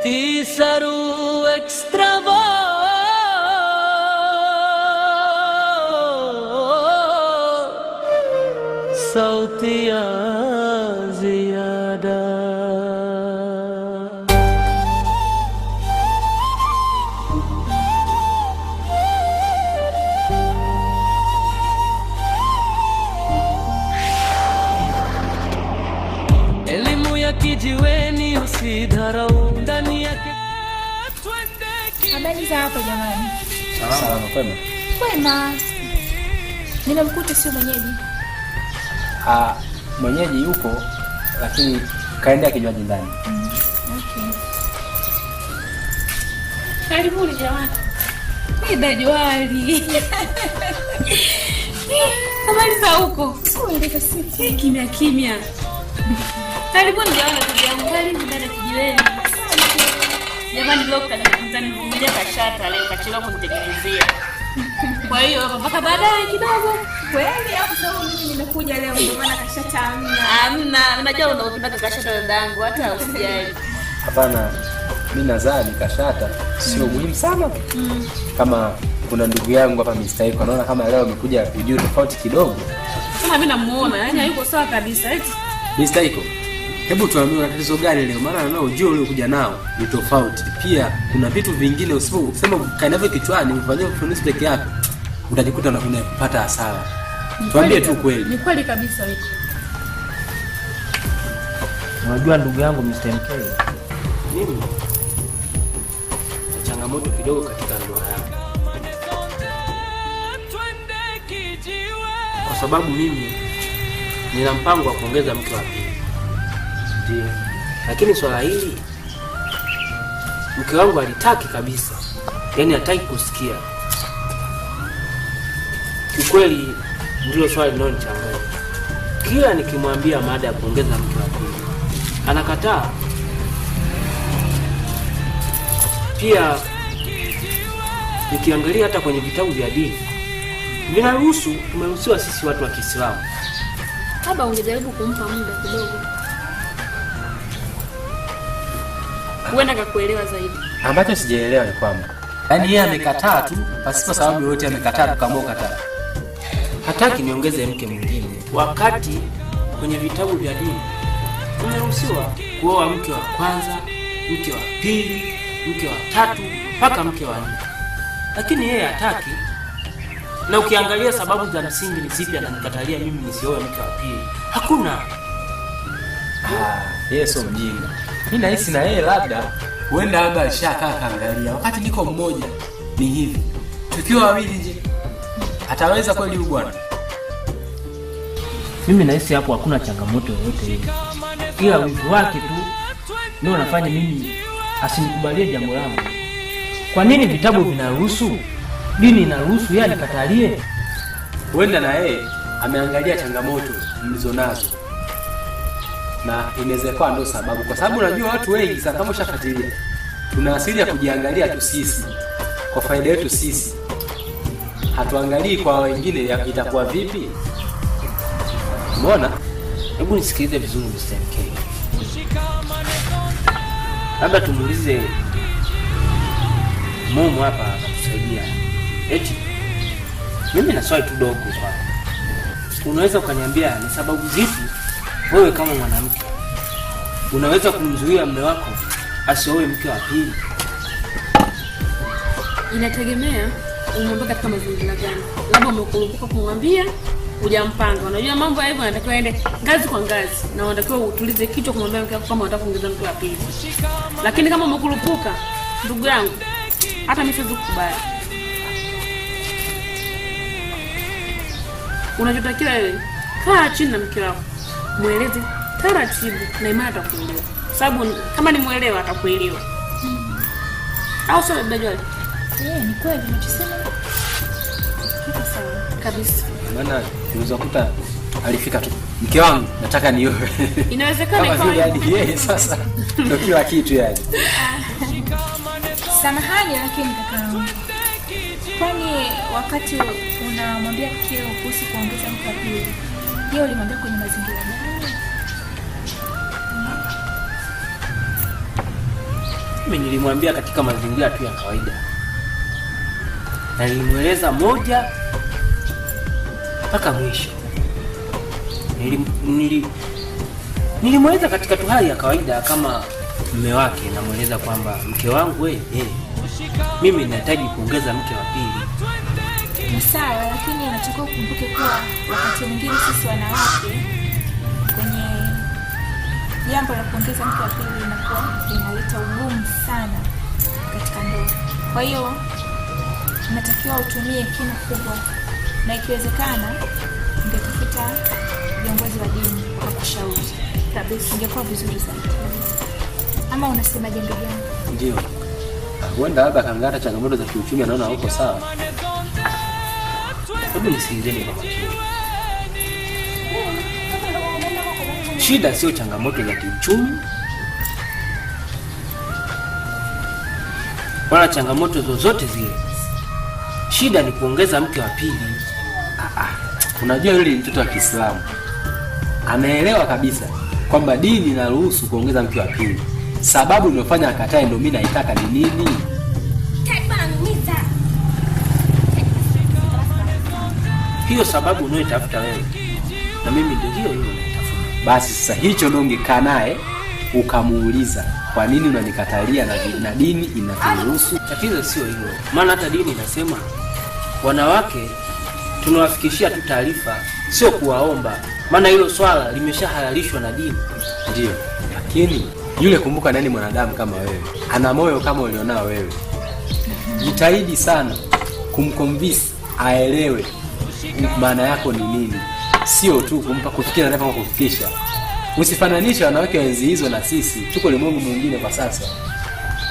Ti saru extravo sauti ya ziada. Elimu ya kijiweni usidharau, ndani yake. Habari za hapo jamani? Salama, kwema. Kwema. Nimemkuta sio mwenyeji. Ah, mwenyeji yupo lakini kaendea kinywaji ndani. Okay. Karibuni jamani. Mimi Juali. Habari za huko? Siku. Kimya kimya. Karibuni jamani tujangu. Karibu dada kijiweni. Jamani leo mtanivumilia kashata leo kachelewa kunitengenezea. Kwa hiyo hapa mpaka baadaye kidogo. Kweli au sababu mimi nimekuja leo ndio maana kashata hamna. Hamna, unajua unaopenda kashata dadangu hata usijali. Hapana, mimi nadhani kashata sio muhimu sana. Kama kuna ndugu yangu hapa Mr. Iko, naona kama leo amekuja ujio tofauti kidogo. Kama mimi namuona, yani hayuko sawa kabisa eti. Mr. Iko, hebu tuambie una tatizo gani leo? Maana naona ujio uliokuja nao ni tofauti. Pia kuna vitu vingine usiposema ukae navyo kichwani, ufanyie ufafanuzi peke yako, utajikuta unapata hasara. Tuambie tu kweli. Ni kweli kabisa Iko. Unajua ndugu yangu Mr. MK, mimi na changamoto kidogo katika ndoa yangu, kwa sababu mimi nina mpango wa kuongeza mke wa pili. Ndiyo, lakini swala hili mke wangu halitaki kabisa, yaani hataki kusikia. Kiukweli ndilo swali linalonichanganya. Kila nikimwambia mada ya kuongeza mke wa pili anakataa. Pia nikiangalia hata kwenye vitabu vya dini vinaruhusu, tumeruhusiwa sisi watu wa Kiislamu. Labda ungejaribu kumpa muda kidogo. Huenda akakuelewa zaidi. Ambacho sijaelewa ni kwamba yaani yeye amekataa tu pasipo sababu yoyote, amekataa tu kama kataa. Hataki niongeze mke mwingine, wakati kwenye vitabu vya dini tumeruhusiwa kuoa mke wa kwanza, mke wa pili, mke wa tatu mpaka mke wa nne, lakini yeye hataki. Na ukiangalia sababu za msingi ni zipi ananikatalia mimi nisioe mke wa pili, hakuna. Ah, yeye sio mjinga. Mimi nahisi na yeye labda huenda labda alishakaa kaangalia. Wakati niko mmoja ni hivi. Tukiwa wawili je? Ataweza kweli huyu bwana? Mimi nahisi hapo hakuna changamoto yoyote ile, ila wivu wake tu ndio unafanya mimi asinikubalie jambo langu. Kwa nini vitabu vinaruhusu, dini inaruhusu, yeye anikatalie? Huenda na yeye ameangalia changamoto mlizonazo, na inaweza kuwa ndio sababu, kwa sababu unajua watu wengi sana, kama ushafuatilia, tuna asili ya kujiangalia tu sisi kwa faida yetu sisi, hatuangalii kwa wengine itakuwa vipi. Umeona? Hebu nisikilize vizuri Mr. MK. Labda tumuulize Mumu hapa atatusaidia. Eti mimi na swali tu dogo kwako. Unaweza ukaniambia ni sababu zipi wewe kama mwanamke unaweza kumzuia mume wako asioe mke wa pili? Inategemea umwambia katika mazingira gani. Labda umekurupuka kumwambia, hujampanga. Unajua mambo ya hivyo yanatakiwa yaende ngazi kwa ngazi, na unatakiwa utulize kichwa kumwambia mke wako kama unataka kuongeza mke wa pili. Lakini kama umekurupuka, ndugu yangu, hata mimi siwezi kukubali. Unachotakiwa wewe, kaa chini na mke wako, mweleze taratibu, na imani atakuelewa, sababu kama ni mwelewa atakuelewa. Au sio, dada Joy? Ni kweli unachosema. Kiko sawa. Kabisa. Maana unaweza kukuta alifika tu, mke wangu nataka nioe. Inawezekana Kama ikawa vile yani yeye sasa ndio kila kitu yani. Samahani lakini kakaangu, kwani wakati unamwambia mkeo kuhusu kuongeza mke wa pili, je, ulimwambia kwenye mazingira gani? Mimi nilimwambia katika mazingira tu ya kawaida, na nilimweleza moja mpaka mwisho. Nilimweleza katika tu hali ya kawaida kama mume wake, namweleza kwamba mke wangu mimi nahitaji kuongeza mke wa pili. Ni sawa, lakini unatakiwa ukumbuke kuwa wakati mwingine sisi wanawake kwenye jambo la kuongeza mke wa pili inakuwa inaleta ugumu sana katika ndoa. Kwa hiyo unatakiwa utumie kina kubwa, na ikiwezekana ungetafuta viongozi wa dini wakakushauri kabisa, ingekuwa vizuri zaidi. Ama unasemaje ndugu yangu? Ndio. Huenda labda kangata changamoto za kiuchumi anaona huko sawa. Hebu nisikilizeni kwa makini. Shida sio changamoto za kiuchumi wala changamoto zozote zile. Shida ni kuongeza mke wa pili. Unajua yule mtoto wa Kiislamu anaelewa kabisa kwamba dini inaruhusu kuongeza mke wa pili. Sababu inayofanya akatae ndio mimi naitaka ni nini? Hiyo sababu unayotafuta wewe na mimi ndio hiyo hiyo naitafuta. Basi sasa hicho ndio ungekaa naye ukamuuliza kwa nini unanikatalia na dini inaturuhusu. Tatizo sio hilo, maana hata dini inasema wanawake tunawafikishia tu taarifa, sio kuwaomba, maana hilo swala limeshahalalishwa na dini. Ndio, lakini yule kumbuka nani mwanadamu kama wewe, ana moyo kama ulionao wewe. Jitahidi sana kumconvince aelewe maana yako ni nini, sio tu kumpa kufikira na kufikisha. Usifananishe wanawake wenzi hizo na sisi, tuko ulimwengu mwingine kwa sasa.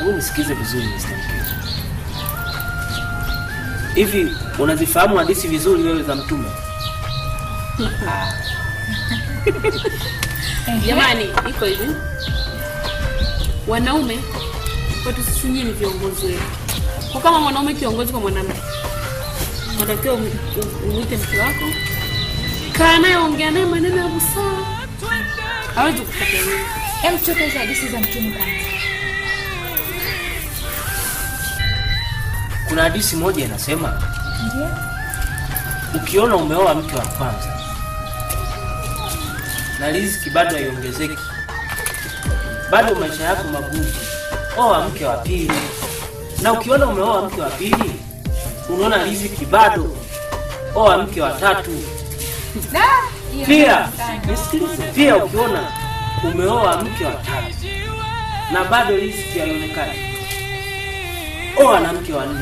Wewe nisikize vizuri Mr. Mkeo. Hivi unazifahamu hadithi vizuri wewe za Mtume? Jamani, iko hivi. Wanaume kwetu sisi nyinyi ni viongozi wetu. Kwa kama mwanaume kiongozi kwa mwanamke, unatakiwa umuite mke wako, kaa naye, ongea naye maneno ya busara. Hawezi kukatalia. Hem, tupe hizo hadithi za Mtume kwanza. Kuna hadithi moja inasema, Ndio. ukiona umeoa mke wa kwanza na riziki bado haiongezeki, bado maisha yako magumu, oa mke wa pili. Na ukiona umeoa mke wa pili unaona riziki bado, oa mke wa tatu. Pia nisikilize, pia ukiona umeoa mke wa tatu na bado riziki haionekani, oa na mke wa nne.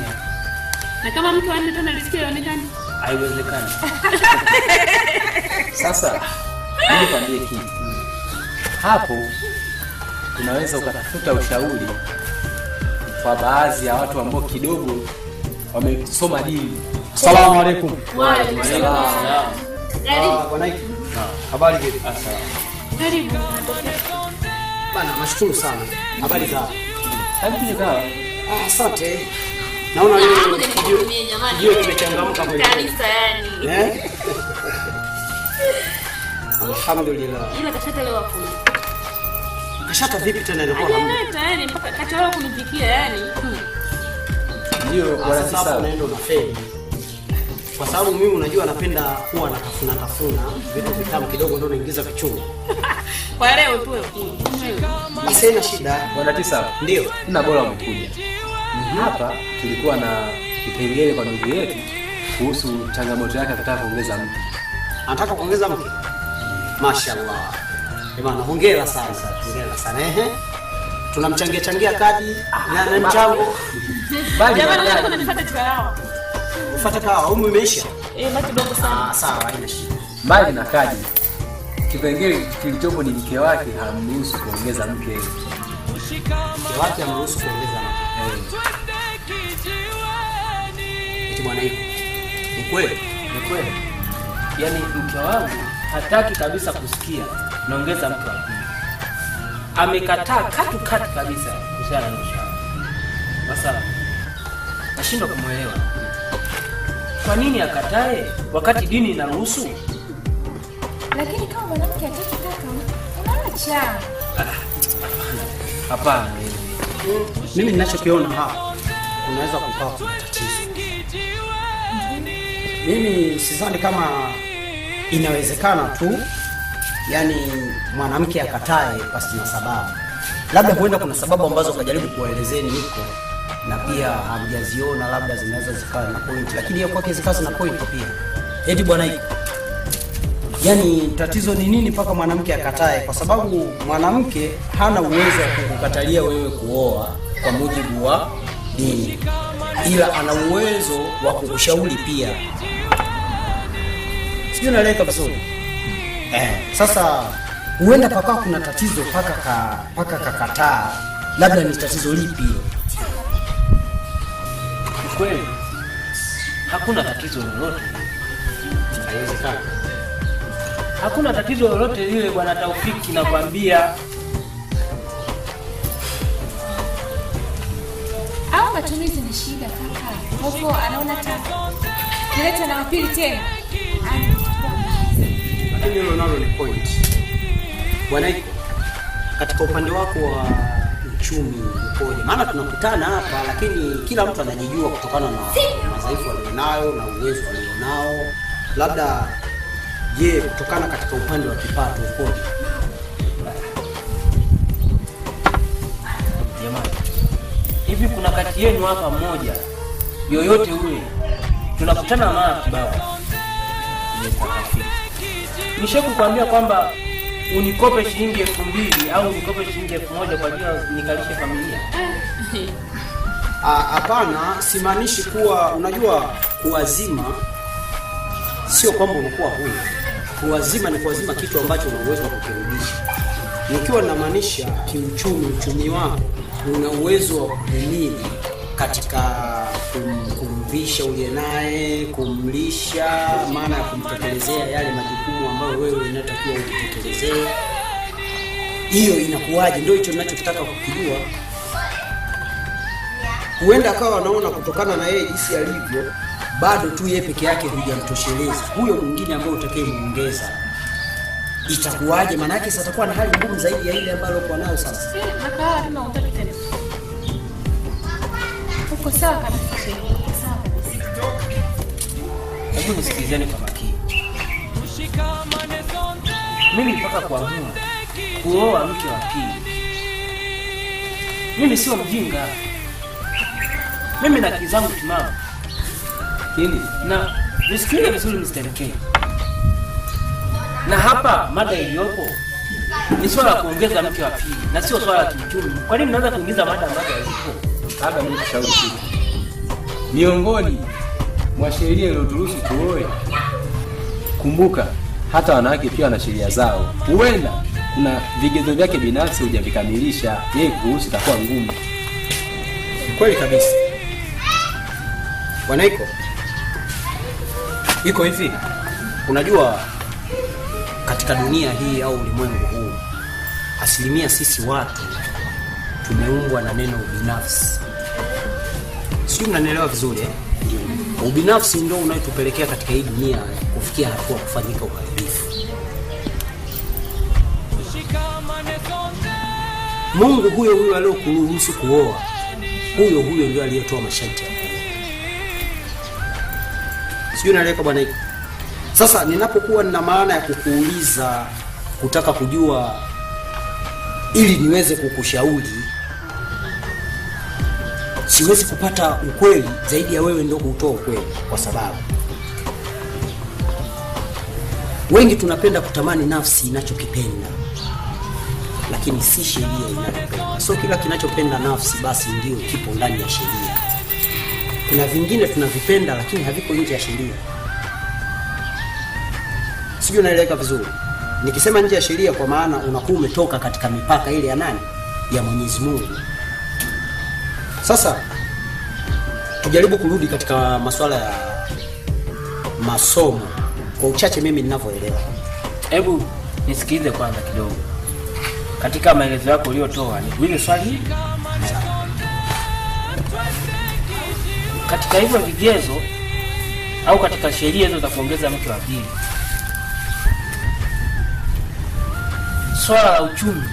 Na kama mke wa nne tena riziki haionekani, haiwezekani. Sasa nikwambie kitu hapo, unaweza ukatafuta ushauri kwa baadhi ya watu ambao kidogo wamesoma dini. Asalamu alaykum. Wa alaykum salaam. Bwana Iki. Habari vipi? Karibu. Bana, nashukuru sana. Habari za? Alhamdulillah. Asante. Naona leo kijio kimechangamka kweli. Kanisa yani. Eh? Alhamdulillah. Ila kashata leo hakuna. Kashata vipi tena ilikuwa hamna? Tayari mpaka kachelewa kunipikia yani. Ndio bwana sasa unaenda unafeli. Kwa sababu mimi unajua napenda kuwa natafuna tafuna vitu vitamu kidogo ndio naingiza vichungu. Kwa leo tu. Basi haina shida. Bwana Tisa. Ndio. Na bora umekuja. Hapa tulikuwa na kipengele kwa ndugu yetu kuhusu changamoto yake akataka kuongeza mke. Anataka kuongeza mke? Mashaallah. Bwana hongera sana. Hongera sana. Ehe. Tunamchangia changia kadi na mchango. Bali jamani nataka nifuate kahawa. Ufuate kahawa, humu imeisha? Basi kidogo sana. Sawa, haina shida. Mbali na kadi, kipengele kilichopo ni mke wake hamruhusu kuongeza mke. Mke wake hamruhusu kuongeza mke. Eti bwana hiyo. Ni kweli? Ni kweli. Yaani mke wangu hataki kabisa kusikia naongeza mke wa pili. Amekataa katu katu kabisa kuhusiana na mshahara. Sasa nashindwa kumuelewa. Kwa nini akatae wakati dini inaruhusu? Lakini kama mwanamke hataki kaka, unaacha. Hapana. Mimi ninachokiona hapa unaweza kukawa kuna tatizo. Mimi sidhani kama inawezekana tu yani mwanamke akatae pasi na sababu. Labda huenda kuna sababu ambazo kajaribu kuwaelezeni huko na pia hamjaziona, labda zinaweza zikawa na point, lakini yeye kwake zikawa zina point pia. Eti bwana iko. Yaani tatizo ni nini mpaka mwanamke akatae? Kwa sababu mwanamke hana uwezo wa kukukatalia wewe kuoa kwa mujibu wa dini, ila ana uwezo wa kukushauri pia. Sijui naeleweka vizuri? Sasa huenda pakawa kuna tatizo paka kakataa, labda ni tatizo lipi hilo? Kweli hakuna tatizo lolote. Haiwezekani. Hakuna tatizo lolote lile bwana Taufiki, nakwambia. Au matumizi ni shida kaka. Kwa hivyo anaona kileta na wapili tena. Lakini hilo nalo ni point. Bwana Iko, katika upande wako wa uchumi ukoje? Maana tunakutana hapa lakini kila mtu anajijua kutokana na madhaifu alionayo na uwezo alionao. Labda je, kutokana katika upande wa kipato ukoje? Jamani, hivi kuna kati yenu hapa mmoja yoyote ule tunakutana mara kibao? Nishakukwambia kwamba unikope shilingi 2000 au unikope shilingi 1000 kwa ajili ya nikalishe familia? Hapana, simaanishi kuwa, unajua kuazima sio kwamba unakuwa huna. Kuazima ni kuazima kitu ambacho una uwezo wa kukirudisha. Nikiwa namaanisha kiuchumi, uchumi wako una uwezo wa kuhimili katika kumvisha uliye naye, kumlisha, maana ya kumtekelezea yale majukumu ambayo wewe unatakiwa utekelezee. Hiyo inakuwaje? Ndio hicho ninachotaka kukijua. Huenda akawa anaona kutokana na yeye jinsi alivyo, bado tu yeye peke yake hujamtosheleza. Huyo mwingine ambaye utakayemuongeza itakuwaje? Maana yake sasa atakuwa na hali ngumu zaidi ya ile ambayo alikuwa nayo sasa. Uko sawa kabisa shehe, uko sawa kabisa. Hebu nisikilizeni kwa makini. Mimi mpaka kuamua kuoa mke wa pili, mimi sio mjinga. Mimi na akili zangu timamu. Lakini Na nisikilize vizuri Mr. MK. Na hapa mada iliyopo ni swala la kuongeza mke wa pili na sio swala la kiuchumi. Kwa nini mnaanza kuingiza mada ambazo hazipo? Labda mimi kushauri kitu. Miongoni mwa sheria iliyoturuhusu tuoe, kumbuka hata wanawake pia wana sheria zao. Huenda kuna vigezo vyake binafsi hujavikamilisha, yeye kuhusu itakuwa ngumu. Kweli kabisa. Bwana Iko, iko hivi. Unajua katika dunia hii au ulimwengu huu, asilimia sisi watu tumeumbwa na neno ubinafsi. Sijui mnanielewa vizuri eh? Ndio. Ubinafsi ndio unayotupelekea katika hii dunia kufikia hatua kufanyika uharibifu. Mungu huyo huyo aliyokuruhusu kuoa, huyo huyo ndio aliyetoa masharti ya kuoa. Sijui naeleweka bwana Iko. Sasa ninapokuwa nina maana ya kukuuliza kutaka kujua ili niweze kukushauri, siwezi kupata ukweli zaidi ya wewe ndio kuutoa ukweli, kwa sababu wengi tunapenda kutamani nafsi inachokipenda, lakini si sheria inayopenda. So kila kinachopenda nafsi basi ndio kipo ndani ya sheria. Kuna vingine tunavipenda lakini haviko nje ya sheria. Sijui unaeleweka vizuri. Nikisema nje ya sheria kwa maana unakuwa umetoka katika mipaka ile ya nani? Ya Mwenyezi Mungu. Sasa tujaribu kurudi katika masuala ya masomo kwa uchache mimi ninavyoelewa. Hebu nisikilize kwanza kidogo. Katika maelezo yako uliyotoa, nikuulize swali hili. Katika hivyo vigezo au katika sheria hizo za kuongeza mke wa pili, swala la uchumi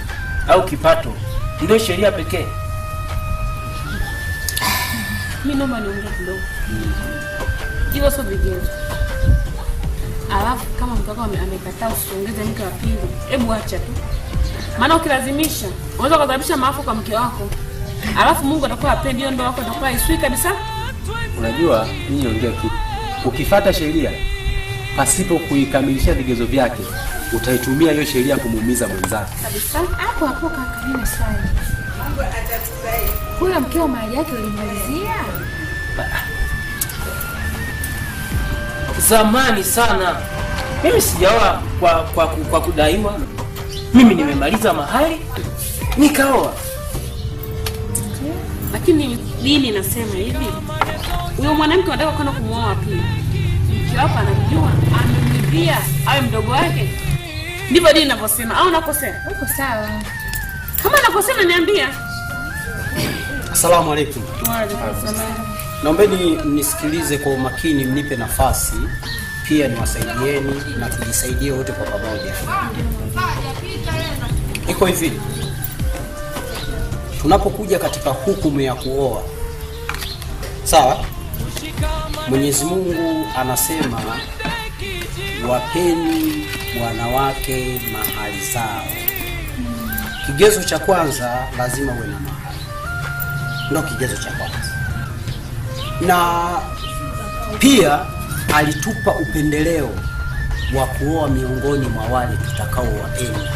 au kipato ndio sheria pekee? Mimi naomba niongee kidogo. Hivyo sio vigezo. Alafu kama mke wako amekataa usiongeze mke wa pili, hebu acha tu. Maana ukilazimisha unaweza kusababisha maafa kwa mke wako. Alafu Mungu atakuwa hapendi hiyo ndoa yako, itakuwa haisui kabisa. Unajua, mimi niongee kitu. Ukifata sheria pasipo kuikamilisha vigezo vyake, utaitumia hiyo sheria kumuumiza mwenzako. Kabisa. Hapo hapo kaka, mimi na swali. Huyo mkeo mali yake ulimalizia? Zamani sana. Mimi sijaoa kwa kudaiwa. Mimi nimemaliza mahali nikaoa. Lakini dini inasema hivi, huyo mwanamke unataka kwenda kumuoa wa pili, mke wako anajua, amemlipia awe mdogo wake. Ndivyo dini inavyosema, au nakosea? Uko sawa. Kama nakosea niambia. Asalamu alaikum. Wa alaikum salaam. Naombeni mnisikilize kwa umakini, mnipe nafasi pia niwasaidieni na tujisaidie wote kwa pamoja. Iko hivi, tunapokuja katika hukumu ya kuoa, sawa, Mwenyezi Mungu anasema wapeni wanawake mahali zao. Kigezo cha kwanza lazima uwe na mahali, ndio kigezo cha kwanza. Na pia alitupa upendeleo wa kuoa miongoni mwa wale tutakaowapenda.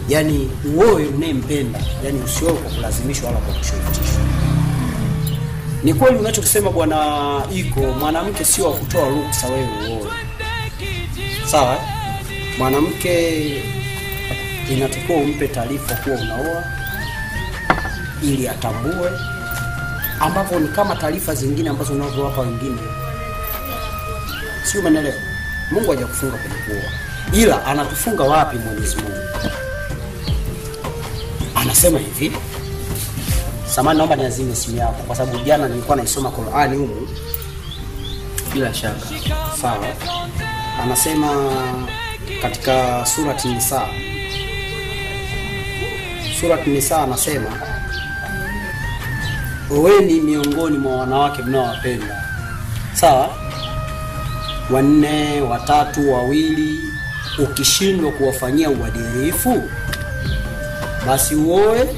Yaani uoe unayempenda, yaani usioe kwa kulazimishwa wala kwa kushurutishwa. Ni kweli unachokisema Bwana Iko, mwanamke sio wa kutoa ruksa wewe uoe. Sawa? Mwanamke inatakiwa umpe taarifa kuwa unaoa ili atambue, ambapo ni kama taarifa zingine ambazo unazowapa wengine. Sio, umeelewa? Mungu hajakufunga kwenye kuoa, ila anatufunga wapi Mwenyezi Mungu? Anasema hivi. Samahani, naomba niazime simu yako kwa sababu jana nilikuwa naisoma Qur'ani humu. Bila shaka. Sawa. Anasema katika surati Nisa, surati Nisa anasema oweni miongoni mwa wanawake mnaowapenda, sawa, 4, 3, 2. Ukishindwa kuwafanyia uadilifu basi uoe.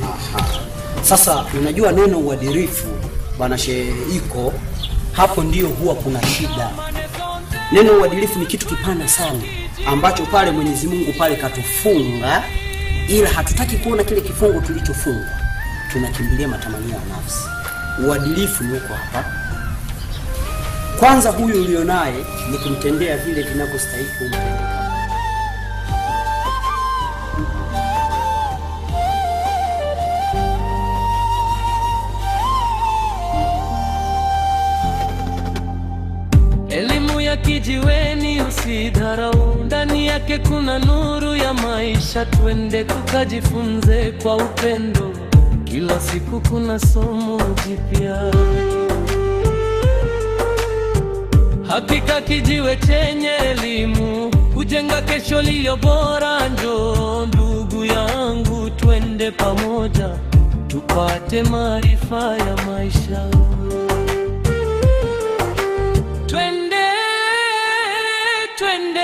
Aha. Sasa unajua neno uadilifu bwana Sheiko, hapo ndio huwa kuna shida. Neno uadilifu ni kitu kipana sana ambacho pale Mwenyezi Mungu pale katufunga, ila hatutaki kuona kile kifungo tulichofungwa, tunakimbilia matamanio ya nafsi. Uadilifu ni uko hapa. Kwanza huyu ulionaye ni kumtendea vile vinavyostahili kumtendea. Elimu ya kijiweni usidharau, ndani yake kuna nuru ya maisha. Twende tukajifunze kwa upendo, kila siku kuna somo jipya. Hakika kijiwe chenye elimu hujenga kesho iliyo bora. Njoo ndugu yangu, twende pamoja tupate maarifa ya maisha. Twende, twende.